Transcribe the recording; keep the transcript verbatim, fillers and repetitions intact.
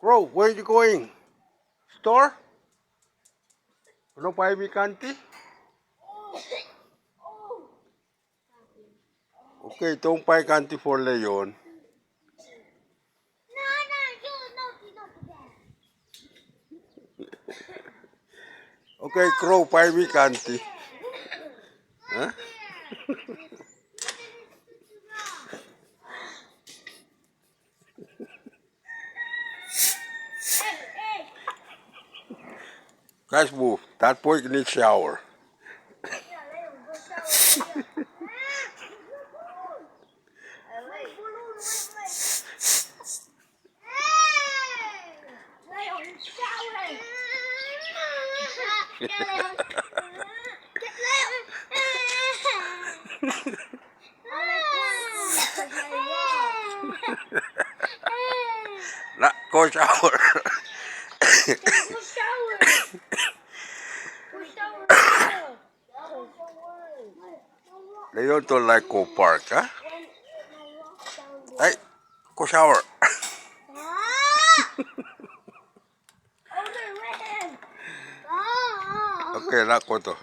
Crow, where you going? Store? Keno pwaimi kandi? Okay, don't pwai kandi for lion. Okay, Crow, pwaimi kandi. Huh? Guys, move. That boy need shower. Nah, go shower. Lion don't like go park, huh? Hey, go shower. Okay, nah kohdo.